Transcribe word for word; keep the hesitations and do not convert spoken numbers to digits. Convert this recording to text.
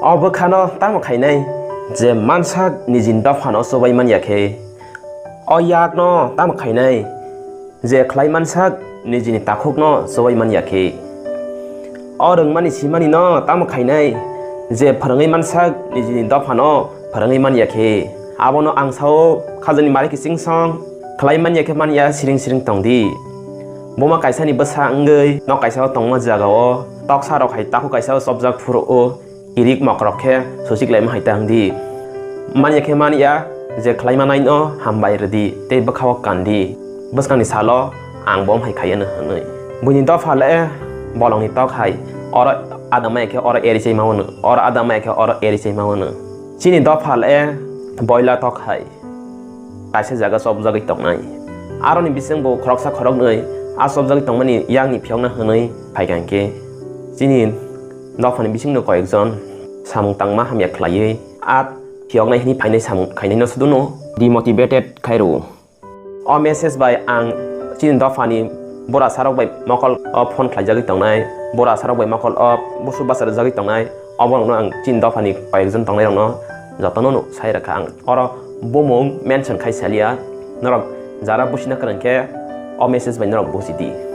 O bwkhano tamo khainai je mansak nijini dophano chobai man ya khe? O yakno tamo khainai je khlai mansak nijini takhukno chobai man ya khe? O rwngmani simanino tamo khainai je phwrwngwi mansak nijini dophano phwrwngwi man ya khe? Abono ang sao, khajani mari kiching song khlai man ya khe man ya, siring siring tong di. Buma kaisani bwsa wngwi nok kaisao tongma jagao toksa rok hai takhuk kaisao chopjak phuru o, irik mokrok khe susiklaima hai ta wng di. Man ya khe man ya, je khlai manaino hambai rw di tei bwkhao kan di. Bwskangni salo ang bo hai khai anw hwnwi. Buini dopha le bolongni tok hai, oro ada maya khe oro eri chai ma wano, oro ada maya khe oro eri chai ma wano. Chini dopha le boila tok hai, kaisa jaga chopjagwi tongnai. Aroni bising bo khoroksa khoroknwi a chopjagwi tongmani yakni phiyokna hwnwi phaikha hinkhe, chini dophani bisingno koyekjon samung tangma hamya khlaiwi a phiyoknai hwnwi phainai samung khainaino suduno demotivated khai rwo. O message bai ang chini dophani bura sarok bai mokol o phone khlaijagwi tongnai, bura sarok bai mokol o busu basa rwjagwi tongnai, oborokno ang chini dophani koyekjon tongnairokno jotono no sai rwkha ang. Oro bumung mention khai saliya, norok jara busina kwrwng khe o message bai norok buji di.